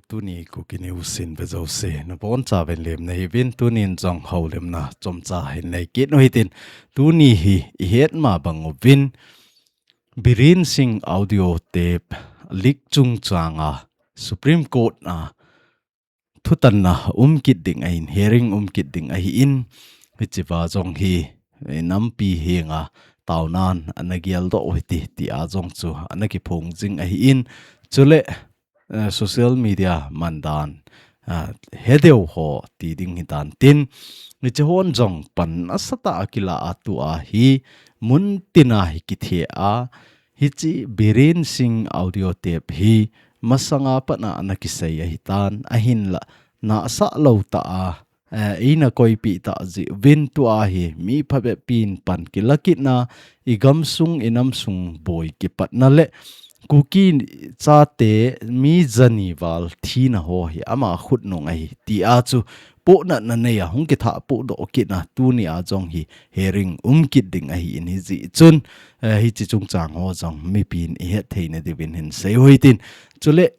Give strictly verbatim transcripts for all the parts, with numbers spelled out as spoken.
Tuni Kuki News in vejouse nabonchauvin lemna hiuvin, tunin jong houlimna chomcha hin neikit u hitin, tuni hi ihet ma bang uvin Biren Singh audio tape leak chungchanga Supreme Court a thutanna umkit ding ahin, hearing umkit ding ahin, hichea jong hi, eh, nampi henga taonan ana geldoh u hite, tia jong chu ana kiphong jing ahin, chule, eh, social media mandan, ah, hedeu ho ti ding hitan tin, hiche hon jong pan nasatah a kila a tua hi muntina hi kithe a, hiche Biren Singh audio tape hi masanga pat a ana kisei ahitan, ahinla nahsah lou tah a, eh, eina koipeh tah jeh uvin tua hi mi phabep in pan kila kitna, igamsung inamsung boi kipatna le Kuki chate mi jani val thina ho hi ama khutnung ahi, tia chu pohnatna nei a hung kithah pohdoh kitna tunia jong hi hearing umkit ding ahin, hijeh chun, eh, hiche chungchang ho jong mipin ihet theina diuvin hin sei u hitin, chule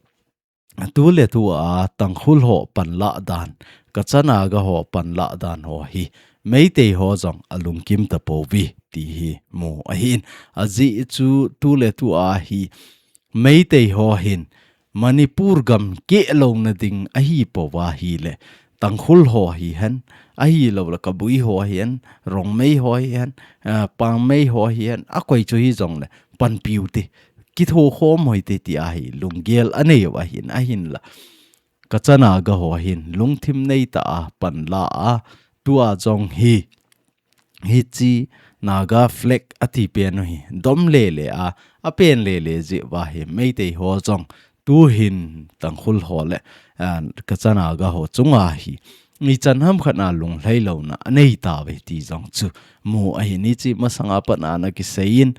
tuletua Tangkhul ho panlah dan, Kacha Naga ho panlah dan ho hi Meitei ho jong alungkim tapouve ti hi mu ahin. Ajeh chu tuletua hi Meitei ho hin Manipur gam kehlouna ding ahipouva ahile, Tangkhul ho hihen, ahilouleh Kabui ho hihen, Rongmei ho hihen, ah, Pangmei ho hihen, akoi chu hijongle panpiu hite, kithokhom u hite tia hi lunggel anei u ahin, ahinla Kacha Naga ho hin lungthim neitah a panla a, tua jong hi, hiche Naga flag ati pen u hi dom lele a, apen lele jeh uva hi Meitei ho jong tuhin Tangkhul ho le, ah, Kacha Naga ho chunga hi ichan hamkhat a lunglhailouna anei tauve ti jong chu mu ahin, hiche masanga pat a ana kiseiyin,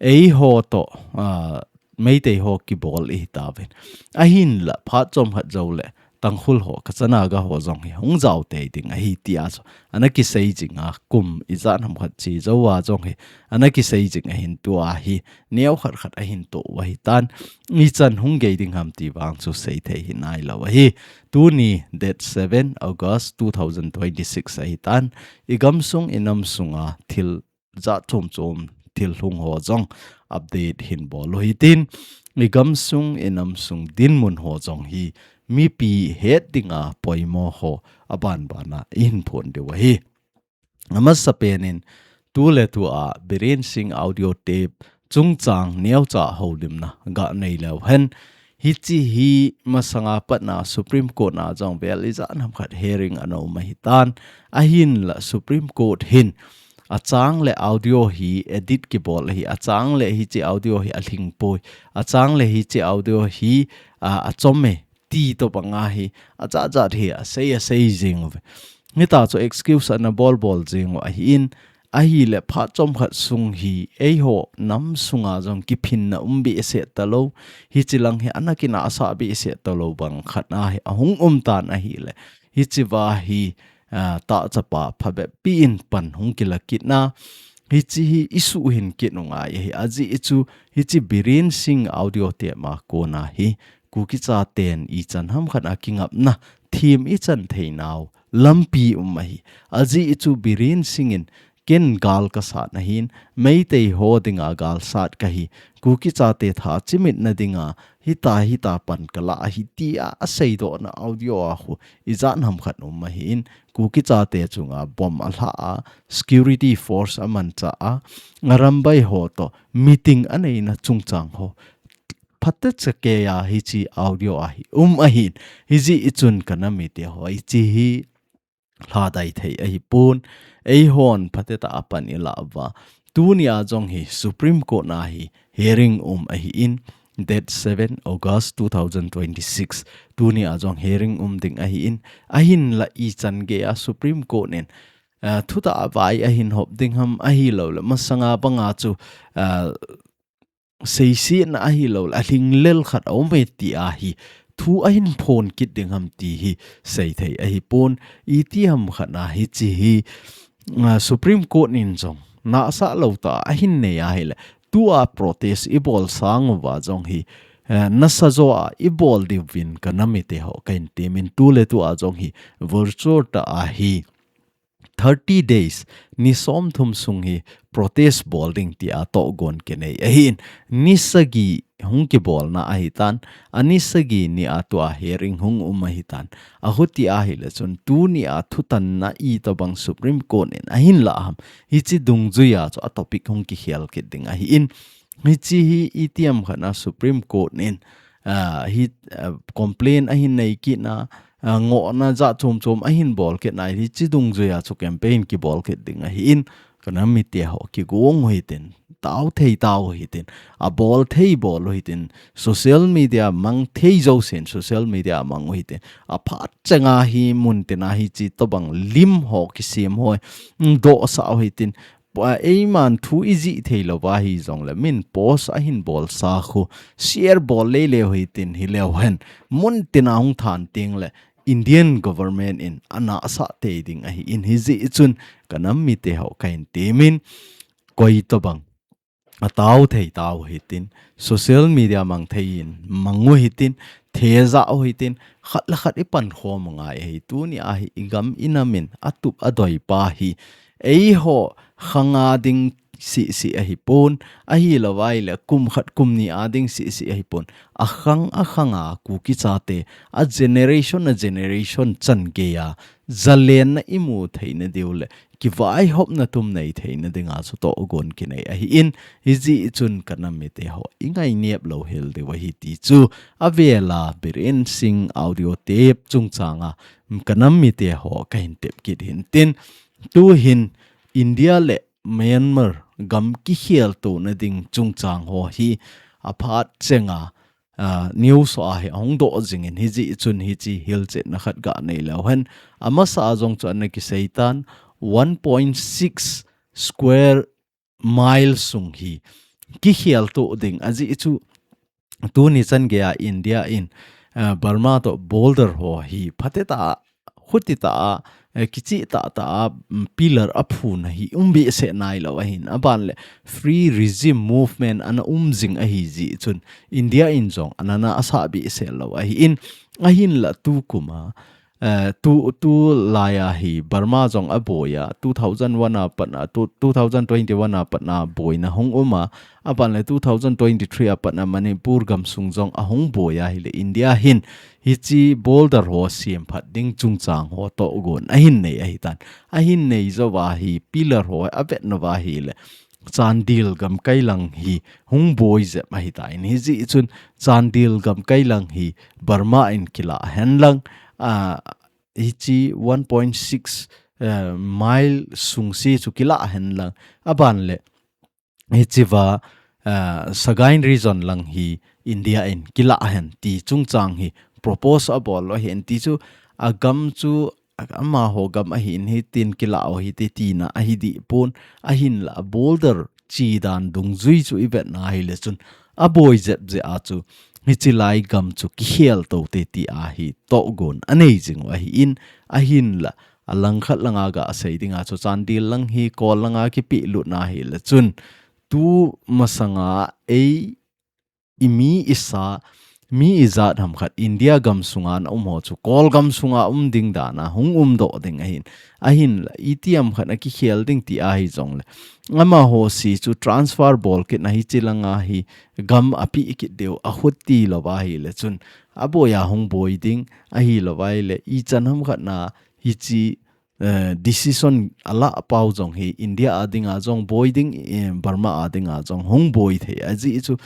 eiho toh, ah, Meitei ho kibol ihi tauvin, ahinla phat chomkhat joule Tangkhul ho, Kacha Naga ho jong hi hung jaotei ding ahi tia chu ana kisei jinga, kum ijat hamkhat che jouva jong hi ana kisei jing ahin, tua hi neokhat khat ahin toh u ahitan, ichan hung gei ding ham ti vang chu seithei hi nailou ahi. Tuni date seven August two thousand twenty-six ahitan, igamsung inamsunga thil jat chom chom thil hung ho jong update hin bol u hitin, igamsung inamsung dinmun ho jong hi mipi het dinga poimo ho abanbana ihin phon diu ahi. Amasapen in tuletua Biren Singh audio tape chungchang neocha houlimna ga nei leu hen, hiche hi masanga pat a Supreme Court a jong vel ijat hamkhat hearing ana um ahitan, ahinla Supreme Court hin achang le audio hi edit kibol ahi, achang le hiche audio hi alhingpoi, achang le hiche audio hi, a, achom e ti tobanga hi ajat jat hi asei, asei jing uve. Hitia chu excuse ana bol bol jing u ahin, ahile phat chomkhat sung hi eiho nam sunga jong kiphinna um behseh talou, hiche lang hi ana kinahsah behseh talou bang khat a hi ahung um tan ahile, hichea hi, ah, tahchapa phabep pi in pan hung kila kitna, hiche hi isuh hin kit u ngai ahi, ajeh chu hiche Biren Singh audio tape a kona hi Kuki chaten ichan hamkhat a kingapna them ichan theinau lampi um ahi. Ajeh chu Biren Singh in ken gal kasat ahin, Meitei ho dinga gal sat kahi, Kuki chate tha chimitna dinga hitia hitia pan kala ahi tia aseidohna audio a khu ijat hamkhat um ahin, Kuki chate chunga bomb alha a, security force amanchah a, Arambai ho toh meeting aneina chungchang ho phatecha keiya hiche audio a hi um ahin, hijeh chun kanam mite ho, hiche hi lhadai thei ahipon, eihon phatecha a pan ilah uva, tunia jong hi Supreme Court a hi hearing um ahin, date seven August two thousand twenty-six, tunia jong hearing um ding ahin, ahinla ichan geiya Supreme Court in, ah, thutah a vai ahin hop ding ham, ahilouleh masanga banga chu, ah, seisetna ahilouleh alhinglel khat aum e tia hi thu ahin phon kit ding ham ti hi seithei ahipon, itiham khat a hiche hi, ah, Supreme Court in jong nahsah lou tah a ahin nei ahile, tua protest ibol sang uva jong hi eh, nasa jo a i bol diuvin ka nam mite ho ka hin temin, tu le tu a jong hi virtual tah a hi thirty days, ni som thum sung hi protest bol ding tia tohgon kinei ahin, ni sagi hung kibolna ahi tan, a ni sagi ni a tua hearing hung um ahi tan. A huti ahile chun tuni a thutanna itobang Supreme Court in ahin lah ham, hichi dungjui a chu a topic hung kikhel kit ding ahin, hichi hi itiham khat na Supreme Court in, ah, hi, ah, complain ahin nei kit na, ah, ngohna jat chom chom ahin bol kit na, hichi dungjui a chu campaign kibol kit ding ahin, ka nam mite ho kigong u hitin, tao thei tao u hitin, a bol thei bol u hitin, social media mang thei jousen social media mang u hitin, a phat chenga hi mun tina hichi tobang lim ho kisem ho, mm, dohsah u hitin, pa, eiman thu i jih thei lou va hi jongle, min post ahin bol sa khu, share bol lei leu hitin, hi leu hen, mun tina hung than ting le, Indian government in a nahsah tei ding ahin, hijeh chun ka nam mite ho ka hin temin, koi tobang a tao thei tao u hitin, social media mang thei in mang u hitin, thejah u hitin, khat le khat i pankhom u ngai ahi. Tuni a hi i gam i nam in a tup a doi pa hi, eiho khang a ding sisi ahi pon, ahi lou vai le kum khat kum ni a ding sisi ahi pon, a khang a khang a Kuki chate, a generation a generation chan gei a, zalenna i mu theina diu le, kivaihopna tum nei theina dinga chu tohgon kinei ahin, hijeh chun ka nam mite ho i ngainep lou hel diu ahi ti chu, a vela Biren Singh audio tape chungchang a, ka nam mite ho ka hin tep kit hin tin, tu hin India le Myanmar gam kikhel tona ding chungchang ho hi a phat chenga, ah, news ho a hi ahung doh jingin, hijeh chun hichi hilchetna khat ga nei leu hen. Amasa a jong chu ana kisei tan, one point six square mile sung hi kikhel to ding ajeh chu, tuni chan gei a India in, ah, Burma to border ho hi phatah a, khuti tah a, eh, kichih tah tah a, mm, pillar a phun hi um behseh nai lou ahin, aban le Free Regime Movement ana um jing ahi jeh chun India in jong ana nahsah behseh lou ahin, ahinla tu kum a, eh, tu, tu lai a hi Burma jong a boi a, two thousand one a pat a, tu, two thousand twenty-one a pat a boina hung um a, aban le two thousand twenty-three a pat a Manipur gam sung jong ahung boi ahile India hin hichi border ho sem phat ding chungchang ho tohgon ahin nei ahi tan. Ahin nei jou va hi pillar ho a vetna va hile Chandel gamkai lang hi hung boi jep ahi tan. Hijeh chun Chandel gamkai lang hi Burma in kilah hen lang, ah, hichi one point six, eh, mile sung si chu kilah hen lang. Aban le hichi va, ah, Sagaing region lang hi India in kilah hen ti chungchang hi propose a bol lou hen ti chu, a gam chu, a, amaho gam ahin hitin kilah u hite tina ahi dih pon, ahinla border chi dan dungjui chu i vetna ahile chun a boi jep jeh a chu hichi lai gam chu kikhel to te ti a hi tohgon a nei jing u ahin, ahinla a langkhat langa ga sei dinga chu Chandel lang hi Kol langa kipeh lutna ahile chun tu masanga ei i mi i sa, mi i jat ham khat India gam sunga na um ho chu Kol gam sunga um ding dan a hung um doh ding ahin. Ahinla itiham khat a kikhel ding ti ahi jongle, amaho si chu transfer bol kit na hichi langa hi gam a peh kit diu a huti lou va ahile chun a boi a hung boi ding ahi lou va ahile ichan ham khat na hichi, eh, decision a lah pau jong hi India a dinga jong boi ding, eh, Burma a dinga jong hung boi thei ajeh chu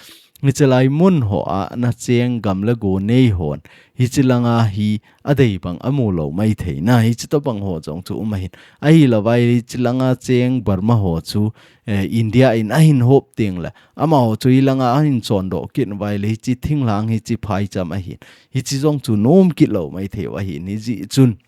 hichi lai mun ho a na cheng gam le go nei hon hichi langa hi a dei bang a mu lou mai thei na, hichi tobang ho jong chu um ahin. Ahi lou va ahile hichi langa cheng Burma ho chu, eh, India in ahin hop ting le amaho chu hi langa ahin chon doh kit va ahile hichi thinglhang hichi phaicham ahin, hichi jong chu nom kit lou mai thei u ahin, hijeh chun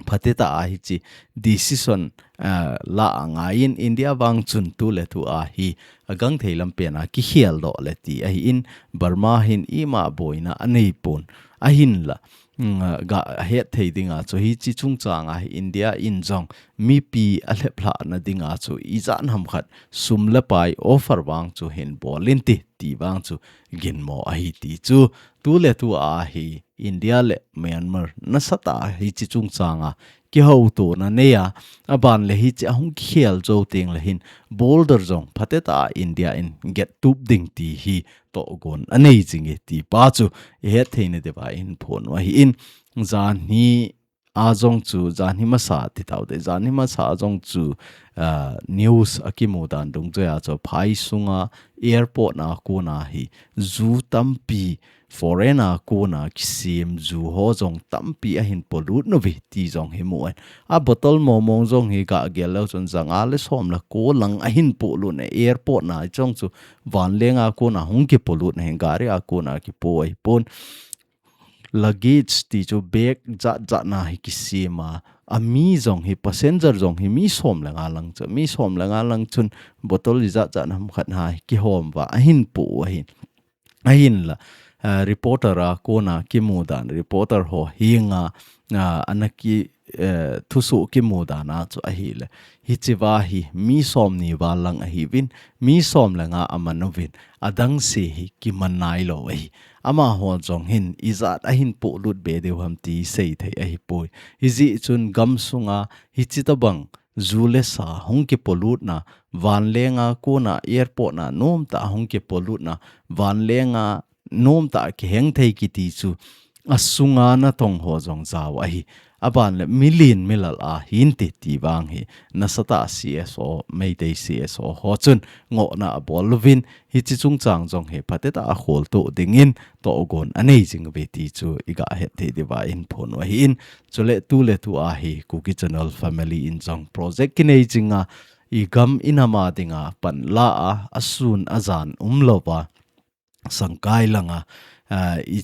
phatah a hichi decision, ah, la angaiyin India vang chun tu le tu a hi a gangthei lam pen a kikhel doh le ti ahin, Burma hin ima boina a nei pon ahinla, mm, ga het thei dinga chu hichi chungchanga hi India in jong mipi alhep lhahna dinga chu ijat ham khat sum le pai offer vang chu hin bol inte ti vang chu ginmo ahi ti chu tu le tu a hi India le Myanmar nasatah hichi chungchanga kihoutona neiya, aban le hichi ahung kikhel jou teng le hin border jong phatetah a India in get tup ding ti hi tohgon anei jing e ti pa chu ihet theina diuva ihin phon u ahin. Janhi a jong chu, janhi masa ti tau te, janhi masa a jong chu, ah, news akimu dan dungjuia chu phai sunga airport na kona hi ju tampi foreign a kona kisem ju ho jong tampi ahin polut nauve ti jong hi mu ahin. A bottle momong jong hi ga gel leu chun janga le som le ko lang ahin polut na airport na jong chu vanlenga kona hung kipolut na hin gari a kona kipo ahipon. Luggage ti chu bag jat jat na hi kisem a, ami jong hi passenger jong hi mi som le nga lang chu, mi som le nga lang chun bottle jat jat na ham khat na hi kihom uva ahin po u ahin. Ahinla, ah, reporter a kona kimu dan, reporter ho henga, ah, ana ki, eh, thusoh kimu dan a chu ahile. Hichi uva hi mi som ni val lang ahiuvin, mi som le nga aman uvin, adang se hi kiman nailou ahi. Amaho jong hin ijat ahin polut be diu ham ti sei thei ahipoi. Hijeh chun gamsunga hichi tabang ju le sa hung kipolutna, vanlenga kona airport na nomtah a hung kipolutna, vanlenga nomtah a kiheng thei kiti chu asunga natong ho jong jao ahi. Aban le milen milal a hinte ti vang hi nasatah a C S O, Meitei C S O ho chun ngohna abol uvin, hichi chungchang jong hi phatetah a kholtoh dingin tohgon anei jing uve ti chu iga het thei diuva ihin phon u ahin. Chule tu le tu a hi Kuki Channel family in jong project kinei jinga igam inam a dinga panla a, asun ajan umlouva, sangkai langa, ah, i,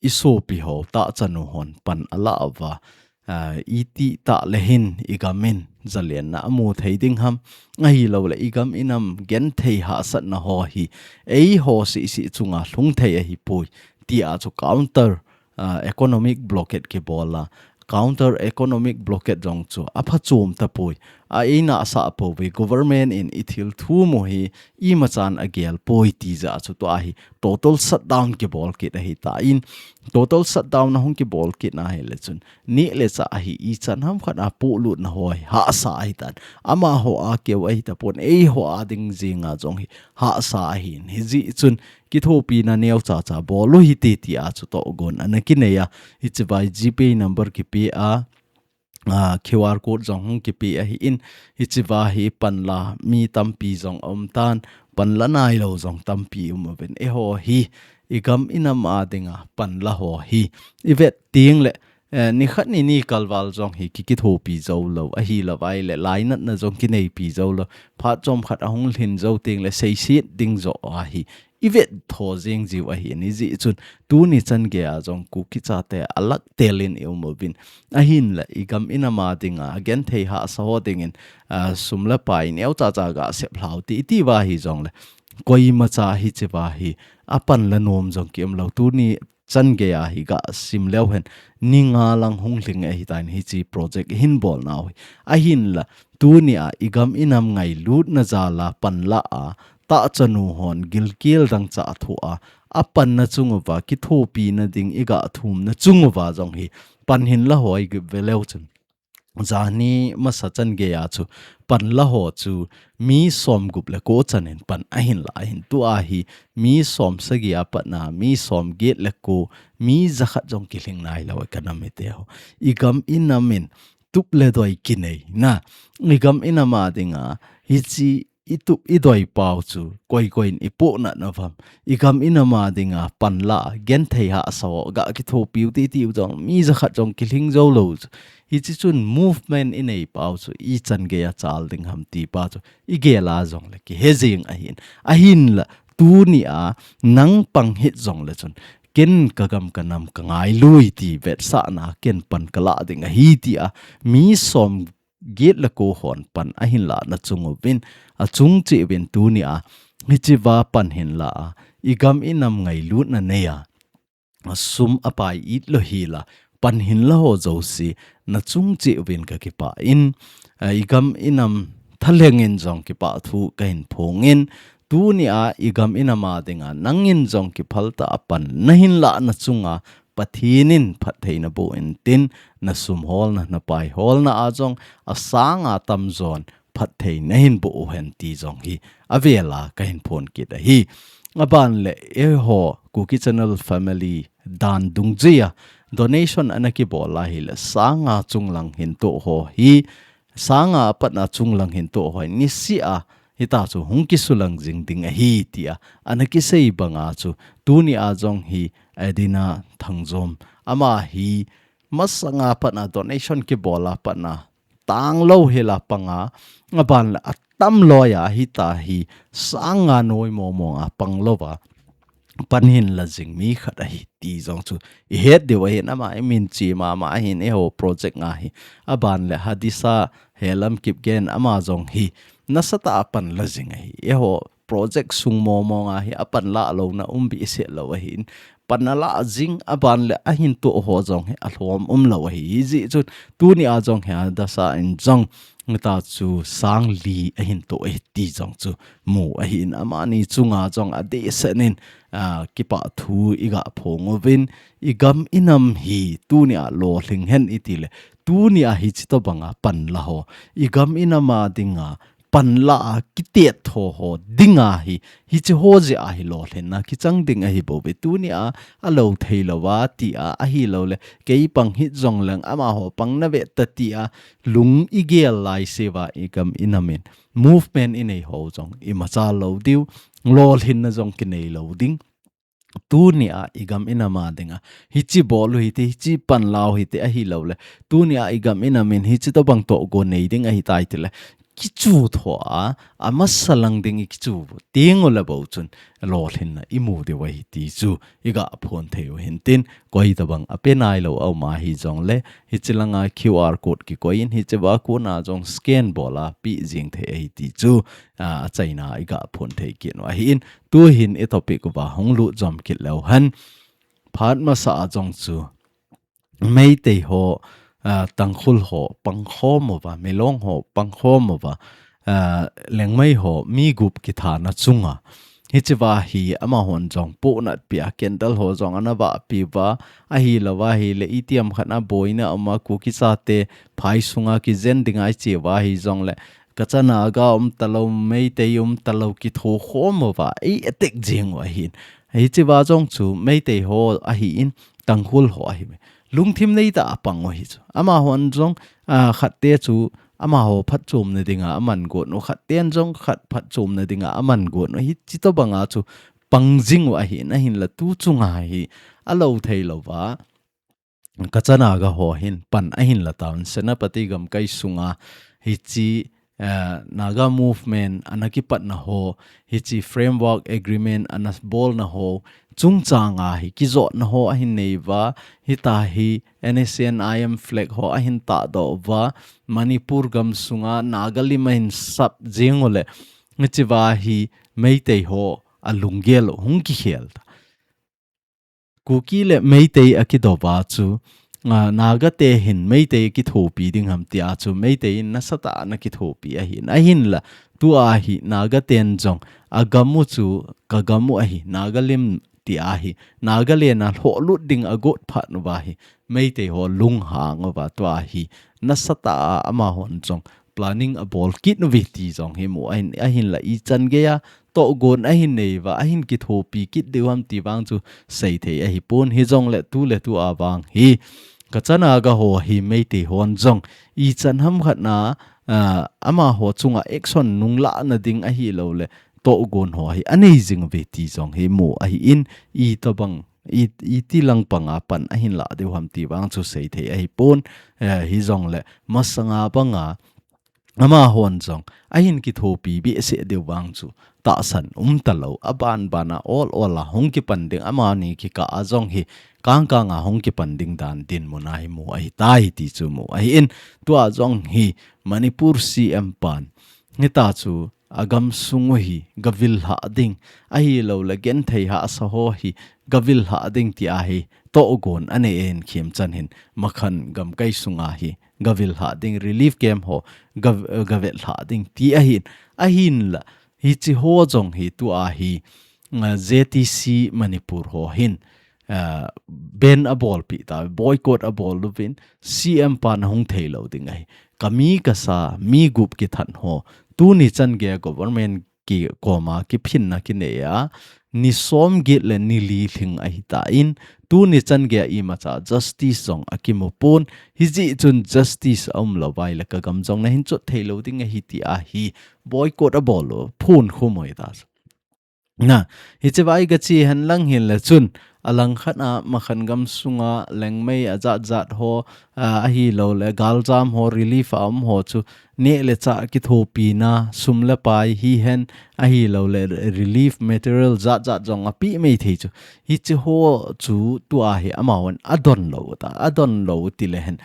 isopi ho tahchanu hon pan ala uva, ah, iti tah le hin igam in zalenna amu thei ding ham, ahilou le igam inam genthei hahsatna ho hi eiho sisi chunga lhung thei ahipoi, tia chu counter ah, economic blockade kibol a, counter economic blockade jong chu aphachom tapoi. A eina asah pouve, government in ithil thum u hi imachan agel poi ti jeh a chu tua hi total shutdown kibol kit ahitan, total shutdown ahung kibol kit na hile chun neh le chah ahi ichan ham khat a polut na ho hi hahsa ahitan. Amaho a keu ahitapon, eiho a ding jenga jong hi hahsa ahin. Hijeh chun kithopina neocha cha bol u hite tia chu tohgon ana kinei a, hichi uva GPay number kipe a, ah, QR code jong hung kipe ahin, hichi uva hi panla mi tampi jong aum tan, panla nailou jong tampi um uvin, eiho hi igam inam a dinga panla ho hi ivet teng le, eh, nikhat nini kalval jong hi ki, kithopi joulou, ahilou vai le lainatna jong kineipi joulou, phat chomkhat ahung lhin jou teng le seiset ding joh ahi, ivet tho jing jiu ahin, hijeh chun tuni chan geiya jong Kuki chate alaktel in i um uvin, ahinla igam inam a dinga genthei hahsa ho dingin, ah, sum le pai neocha cha gasep lhau ti, iti uva hijongle koimacha hichi uva hi apanla nom jong kiumlou, tuni chan geiya hi gasim leu hen, ni nga lang hung lhing ahitan hichi project ihin bolnau hi. Ahinla, tunia igam inam ngailutna jal a panla a, tahchanu hon gilkel dangchah thoh a, apanna chung uva kithopina ding igathumna chung uva jong hi pan hinla hoi gip ve leu chun, janhi masa chan geiya chu panla ho chu mi somgup le ko chanin pan ahinla ahin, tua hi mi somsagi a patna mi somget le ko, mi jakhat jong kilhing nailou e kanam mite ho. Igam inam in tup le doi kineina, igam inam a dinga hichi itup idoi pau chu koi koiin ipohnat uvam? Igam inam a dinga panla genthei hahsa ho gakithopiu ti tiu jong mi jakhat jong kilhing joulou chu, hichi chun movement inei pau chu ichan geiya chal ding ham ti pa chu igel a jongle kihe jing ahin. Ahinla tunia nang pang hih jongle chun ken kagam kanam kangailui ti vetsahna ken pan kalah ding ahi tia mi somget le ko hon pan ahinlahna chung uvin, achung cheh uvin tunia hichi uva pan hinla a, igam inam ngailutna neiya sum apai it lou hila, pan hin la ho jouse, na chung cheh uvin ka kipah in, ah, i gam i nam thalheng in jong kipah thu ka hin phong in, tuni a i gam i nam a dinga, nangin jong kiphal tah a pan na hin lah na chunga, Pathen in phattheina boh in tin, na sum holna, na pai holna a jong, asang a tamjon, phattheina hin boh u hen ti jong hi, avel a ka hin phong kit ahi. Aban le, eiho, Kuki Channel family, dan dungjuia, donation ana kibol a hile, sang a chunglang hin toh ho hi, sang a pat a chunglang hin toh ho hi, nisih a, hita chu hung kisulang jing ding ahi tia, ana kisei banga chu, tuni a jong hi, Edina Thangjom, ama hi, masanga pat a donation kibol a pat a, tang lou hila panga, aban le atam loi a hita hi, sang a noi momo a pang lou va, pan hin la jing mi khat ahi ti jong chu, i het diu ahin ama i min chi mama ahin eiho project nga hi, aban le Hadisa Helam Kipgen ama jong hi, nasatah a pan la jing ahi, eiho project sung momo nga hi, apan la louna um behseh lou ahin, pan a la jing aban le ahin toh ho jong hi alhom um lou ahi. Hijeh chun tuni a jong hi Hadisa in jong hita chu sang li ahin toh e ti jong chu mu ahin amani chunga jong adehset in, ah, kipah thu i ga phong uvin i gam i nam hi tuni a lolhing hen i ti le tuni a hichi tobanga pan la ho i gam i nam a dinga pan la a kitet tho ho dinga hi, hichi ho jeh a hi lolhinna kichang ding ahi bou ve tuni a, a lo thei lou va ti a, ahi lou le, kei pang hih jong leng amaho pang na ve ta ti a, lung i gel lai se va i gam i nam in, movement i nei ho jong, i machal lou diu, lolhinna jong kinei lou ding. Tuni a i gam i nam a dinga, hichi bol u hite, hichi pan la u hite ahi lou le. Tuni a i gam i nam in hichi tobang tohgon nei ding ahi tai ti le. Kichu tho a, a masa lang ding i kichu. Teng u le bou chun, lolhinna i mu diu ahi ti chu, i ga phong thei u hin tin, koi tobang a pe nai lou a um a hi jong le, hichi langa Q R code kikoi in, hichi va kona jong scan bol a pe jing thei ahi ti chu, a, a chaina i ga phong thei kit u ahi in, Tu hin i topic uva hung lut jom kit leu hen. Phat masa a jong chu Meitei ho, ah, Tangkhul ho, pangkhom uva, Milong ho, pangkhom uva, ah, Liangmai ho, mi gup kithana chunga. Hichi va hi amahon jong pohnat pia, candle ho jong ana vah pi uva, ahi lou va hi le itiham khat a boina a um a Kuki chate phai sunga kijen dinga i che uva hi jong le, Kacha Naga um talou, Meitei um talou, kitho khom uva, ei attack jing u ahin. Hichi va jong chu, Meitei ho ahi in, Tangkhul ho ahi me. Lungthim nei tah a pang u hi chu. Amahon jong, ah, khat te chu, amaho phatchomna dinga aman gon u, khat ten jong khat phatchomna dinga aman gon u. Hichi tobanga chu, pang jing u ahin, ahin la tu chunga hi, a lo thei lou va. Kacha Naga ho hin pan ahin la tauvin, Senapati gamkai sunga hichi, eh, Naga movement ana kipatna ho, hichi framework agreement ana bolna ho, chungchanga hi kijotna ho ahin nei uva, hita hi N S C N I M flag ho ahin tahdoh uva, Manipur gam sunga Naga lim ahin sap jing u le, hichi va hi Meitei ho a lunggel u hung kikhel ta. Kuki le Meitei a kido va chu, ah, Naga te hin Meitei kithopi ding ham ti a chu Meitei in nasatah a ana kithopi ahin. Ahin la, tu a hi Naga ten jong a gam u chu ka gam u ahi, Naga lim ti a hi, Nagaland a lhoh lut ding a got phat uva hi, Meitei ho lunghang uva tu a hi, nasatah a amahon jong planning a bol kit u ve ti jong hi mu ahin, ahin la ichan gei a, tohgon ahin nei uva, ahin kithopi kit diu ham ti vang chu sei thei ahi pon hi jong le tu le tu a vang hi. Kacha Naga ho hi Meitei hon jong ichan ham khat na, ah, amaho chunga action nung lahna ding ahi lou le tohgon ho hi anei jing u ve ti jong hi mu ahi in i tobang i, iti lang panga pan ahin la diu ham ti vang chu sei thei ahi pon, eh, hi jong le masanga banga amahon jong ahin kithopi behseh diu vang chu tahsan um talou, aban bana ol ol a hung kipan ding, amani kikah a jong hi kang kang a hung kipan ding dan dinmun a hi mu ahi tai ti chu mu ahi in, tu a jong hi Manipur C M pan hita chu agam sung u hi gavil lha ding, ahilouleh genthei hahsa ho hi gavil lha ding ti ahi tohgon anei in khemchan hin Makhan gamkai sunga hi gavil lha ding, relief camp ho gav-, gavet lha ding ti ahin, ahinla hichi ho jong hi tua hi, uh, J T C Manipur ho hin, uh, ban abolpi ta, boycott abol uvin, C M pan ahung thei lou ding ahi. Kami kasa, mi gup kithat ho, tuni chan geiya government kikoma kiphinna kinei a, ni som get le ni li lhing ahi tan, tuni chan geiya imacha justice jong akimu pon, hijeh chun justice aum lou uva ahile kagam jong nahin chot thei lou ding ahi ti ahi, boycott abol u, phun khum u ahi ta. Na, hichi uva i gache hen lang hin le chun, alang khat a Makhan gam sunga lengmei ajat jat ho, a, ahilouleh galjam ho, relief a um ho chu neh le chah kithopina, sum le pai hihen, ahilouleh relief material jat jat jong ape mai thei chu. Hichi ho chu tua hi amahon adon lou ta, adon lou ti le hen.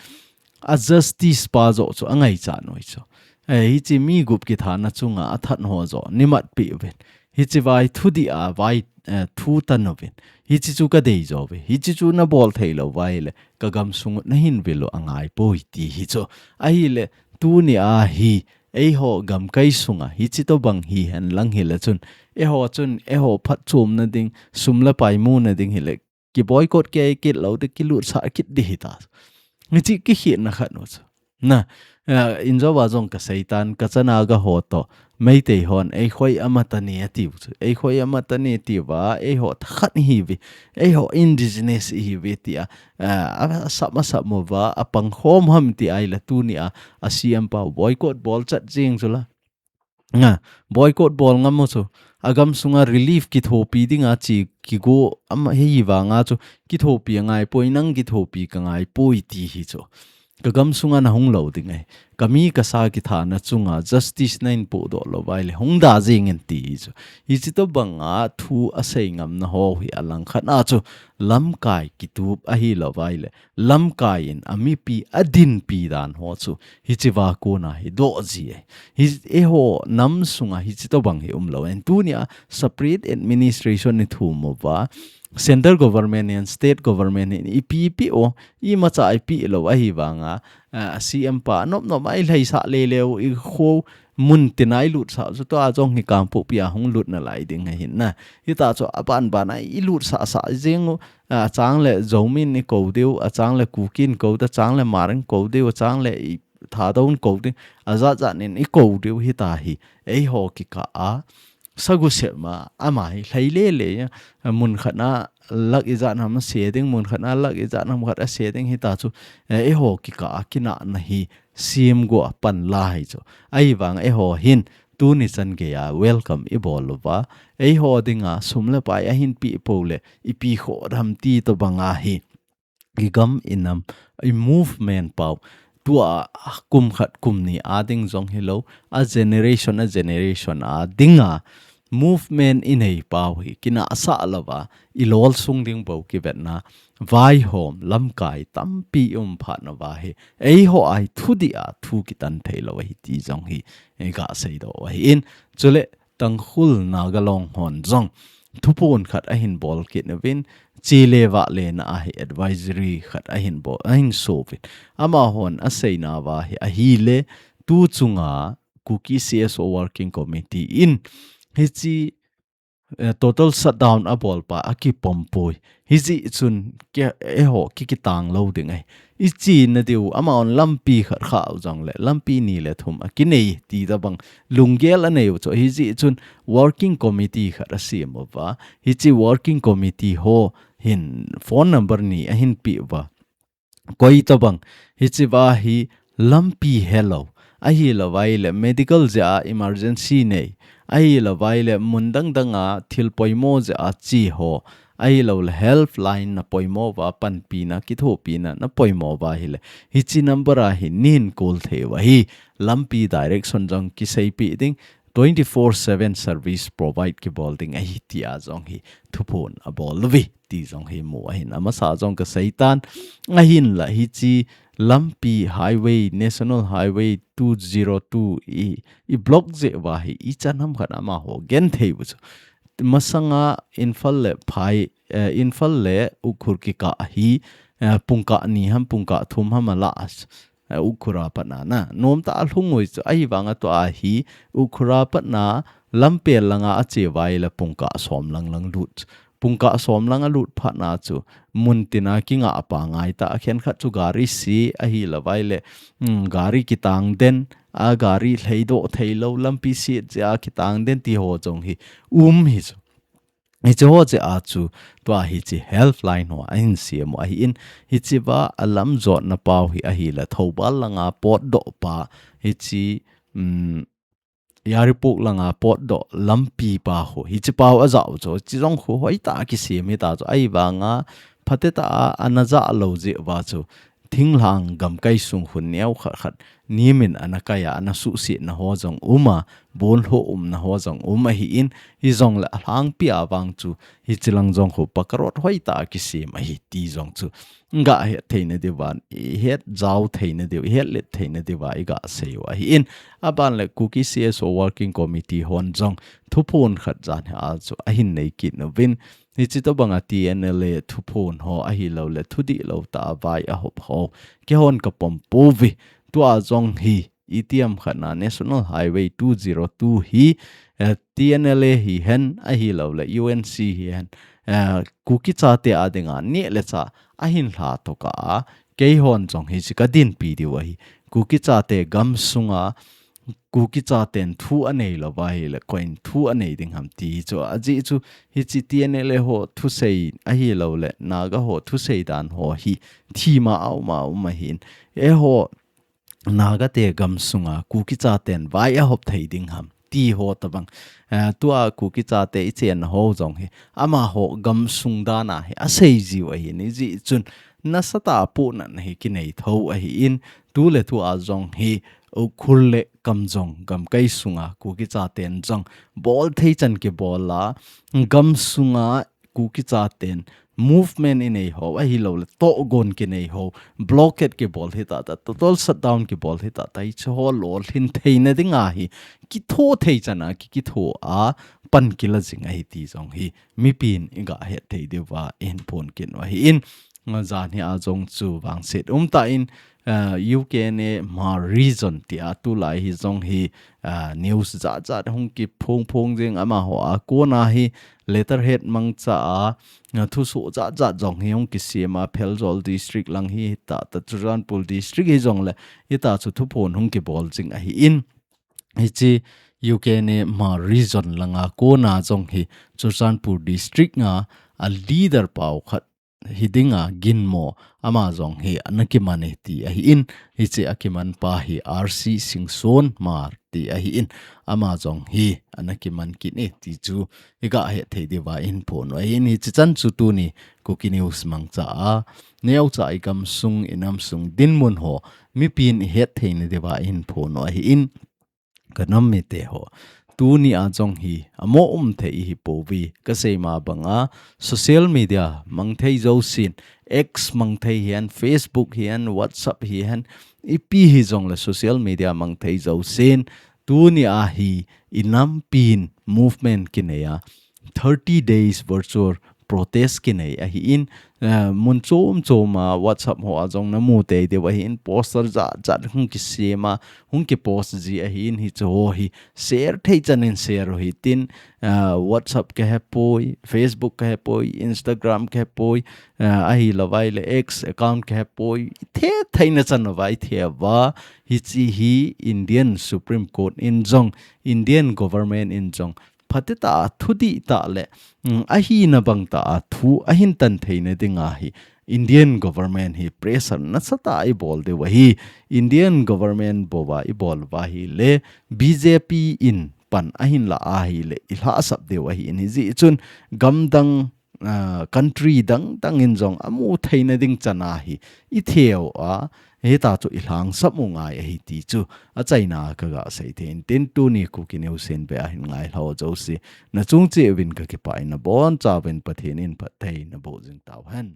A justice pa joh chu angaichat u ahi chu. Eh, hichi mi gup kithana chunga athat ho joh, nimat pi uvin. Hichi uva hi thudih a vai, eh, thu tan uvin. Hichi chu kadei jo uve. Hichi chu nabol thei lou uva ahile, kagam sung u nahin vil u angai poi ti hi chu. Ahile, tuni a hi, eiho gamkai sunga, hichi tobang hihen lang hile chun, eiho chun, eiho phatchomna ding, sum le pai muna ding hile, kiboycott kei kit lou ding, kilutsah kit ding hita. Hichi kikhenna khat u chu. Na, eh, injo uva jong kasei tan, kachana ga ho toh, Meitei hon, eikhoi amatani atiu chu. Eikhoi amatani tiu va, eiho thakhat ihiuve, eiho indigenous ihiuve tia, eh, a, asap, asap mo va, apang khom ham ti ahile tuni a, a C M pa boycott bol chat jing chu la. Nga, boycott bol ngam u chu. Agam sunga relief kithopi dinga chi kigo ama hi vanga chu kithopi angai poi, nang kithopi kangai poi ti hi chu. Kagam sunga nahung lou ding ahi. Kami kasa kithana chunga justice nahin podoh lou uva ahile hung da jing in ti hi chu. Hichi tobanga thu asei ngamna ho hi alang khat a chu lamkai kitup ahilou uva ahile lamkai in amipi adinpi dan ho chu hichi uva kona hi doh ji e. Hi eiho nam sunga hichi tobang hi um lou. En tuni a separate administration i thum uva, central government in, state government in ipi ipi u, imacha ipi lou ahi vanga, a, C M pa nop nop a ilhaisah le leu i kho mun tina ilutsah chu tua jong hi Kangpokpi a hung lut nalai ding ahin na. Hita chu aban ban a ilutsah sah jing u, a, achang le Zomi in ikou diu, achang le Kuki in kou diu, achang le Hmar in kou diu, achang le i Thadou in kou diu, ajat jat in ikou diu hita hi. Eiho kikah a, sagu sep ma, ama hi lhai le le ya, mun khat na lak ijat ham ase ding, mun khat na lak ijat ham khat ase ding hita chu, eh, eiho kikah a kinahna hi, sim go a pan lai chu. Ahi vang eiho hin, tuni chan geiya welcome ibol uva. Eiho dinga sum le pai ahin pe pou le, ipi kho dam ti tobanga hi. I gam i nam, i movement pau. Tua kum khat kum ni a ding jong hilou, a generation, a generation a dinga movement inei pau hi, kinahsah louva, i lolsung ding bou kivetna, vaihom, lamkai, tampi um phat nauva hi, eiho a hi thudih a, thu kitan thei lou ahi ti jong hi, i gasei doh u ahi in, chule, Tangkhul Naga Long hon jong, thuphon khat ahin bol kit nauvin, chele vahle na a hi advisory khat ahin bol, ahin so uvin. Amahon asei nauva hi, ahile, tu chunga Kuki C S O Working Committee in, hichi, eh, total shutdown abol pa, akipom poi. Hijeh chun, ke, eiho, ki, kitang lou ding ahi. I chena diu, amahon lampi khat khah u jongle, lampi ni le thum akinei, ti tabang lunggel anei u chu. Hijeh chun working committee khat asem uva. Hichi working committee ho hin phone number ni ahin pe uva. Koi tabang, hichi va hi lampi helou. Ahilouva ahile medical jeh a emergency nei. Ahilouva ahile mun dang dang a thil poimo jeh a chi ho. Ahilouleh helpline na poimo uva, panpina, kithopina na poimo uva ahile. Hichi number a hi nahin call thei uva hi. Lampi direction jong kiseipeh ding. Twenty-four seven service provide kibol ding ahi tia jong hi. Thuphon abol uve. Ti jong hi mu ahin. Amasa jong kasei tan. Ahinla hichi lampi highway, National Highway two zero two i, i block jeh uva hi, ichan ham khat amaho genthei u chu. Masanga Imphal le Phai, eh, Imphal le Ukhrul kikah hi, eh, pungkah ni ham, pungkah thum ham ala as, eh, Ukhrul a pat na na. Nomtah a lhung u chu ahivanga tua hi, Ukhrul a pat na lampel langa ache uva ahile pungkah som lang lang lut. Pungkah som lang alut phat na chu, mun tina kingah a pa ngai ta, akhen khat chu gari si ahilou uva ahile, um, gari kitang den, a gari lheidoh theilou, lampi si jeh a kitang den ti ho jong hi, um hi chu. Hiche ho jeh a chu, tua hiche helpline ho ahin sem u ahin, hiche va alam jotna pau hi ahile, Thoubal langa potdoh pa, hiche, um, Yairipok langa potdoh lampi pa ho, hiche pau ajah u chu, hiche jong khu hoitah a kisem hita chu, ahivanga phatetah a ana jah lou jeh uva chu, thinglhang gamkai sung khun neo khat khat, nimin ana kai a, ana suhsetna ho jong um a, bonlhoh umna ho jong um ahin, hijongle alhangpi a vang chu, hiche lang jong khu pakarot hoitah a kisem ahi ti jong chu, gah het theina diuva, i het jao theina diu, i het let theina diuva, i gah sei u ahin, aban le Kuki C S O Working Committee hon jong thuphon khat jan hi a chu ahin nei kit uvin, hiche tobanga T N L A thuphon ho ahilou le, thudihlou tah a vai ahop ho, keihon kapom pouve, tua jong hi, itiham khat na National Highway two zero two hi, eh, T N L A hihen ahilou le, U N C hihen, eh, Kuki chate a dinga neh le chah ahin lha tokah a, keihon jong hiche kadinpi diu ahi. Kuki chate gamsunga, Kuki chaten thu anei lou uva ahile, koiin thu anei ding ham ti chu. Ajeh chu, hiche T N L A ho thusei ahilou le, Naga ho thusei dan ho hi, thima a um a um ahin. Eiho, Naga te gamsunga, Kuki chaten vai ahop thei ding ham ti ho tabang. Eh, tua Kuki chate ichenna ho jong hi, amaho gamsung dan a hi, asei jiu ahin, hijeh chun, nasatah a pohnatna hi kinei tho ahin, tuletu a jong hi, Ukhrul le Kamjong gamkai sunga, Kuki chaten jong, bol thei chan kibol a, gamsunga, Kuki chaten, movement inei ho, ahilou le, tohgon kinei ho, blockade kibol hita ta, total shutdown kibol hita ta, hiche ho lolhin theina dinga hi, kitho thei chan a, ki, kitho a, pan kila jing ahi ti jong hi, mipin i gah het thei diuva, ihin phon kit u ahin, jan hi a jong chu vangset umtah in, ah, U K N A Hmar Region tia tulai hi jong hi, ah, news jat jat hung kiphong phong jing amaho a kona hi letterhead mangcha a, ah, thusoh jat jat jong hi hung kisem a, Pherzawl District lang hi hita ta, Churachandpur District hi jongle hita chu thuphon hung kibol jing ahin, hiche U K N A Hmar Region langa kona jong hi Churachandpur District nga a leader pau khat hi dinga ginmo ama jong hi ana kiman e ti ahin, hiche akiman pa hi R C Singson Hmar ti ahin, ama jong hi ana kiman kit e ti chu i gah het thei diuva ihin phon u ahin, hiche chan chu tuni Kuki News mangcha a, neocha i gamsung i namsung dinmun ho, mipin i het theina diuva ihin phon u ahin, ka nam mite ho. Tuni a jong hi, amo um thei ihi pouve, kasei ma banga, social media mang thei jousen, X mang thei hihen, Facebook hihen, WhatsApp hihen, ipi hi jongle social media mang thei jousen, tuni a hi, i nampin movement kinei a, thirty days virtual protest kinei ahin, eh, mun chom chom a WhatsApp ho a jong namu tei diu ahin, poster jat jat hung kisem a, hung kipost ji ahin, hiche ho hi share thei chan in share u hitin, eh, WhatsApp kahe poi, Facebook kahe poi, Instagram kahe poi, eh, ahilou uva ahile X account kahe poi, i the theina chan uva i the uva, hiche hi Indian Supreme Court in jong, Indian government in jong, phatetah a, thudih tah le, um, ahina bang tah a thu ahin tan theina dinga hi Indian government hi pressure nasatah a i bol diu ahi. Indian government bou a i bol uva ahile B J P in pan ahin la ahile i lhahsap diu ahin, hijeh chun gamdang, ah, country dang dang in jong amu theina ding chan a hi i the u a, hita chu i lhangsap u ngai ahi ti chu achaina a ka gah sei thei in tin, tuni Kuki News in ve ahin ngailhah jouse, nachung cheh uvin ka kipah in, nabonchauvin Pathen in phatthei naboh jing tauhen.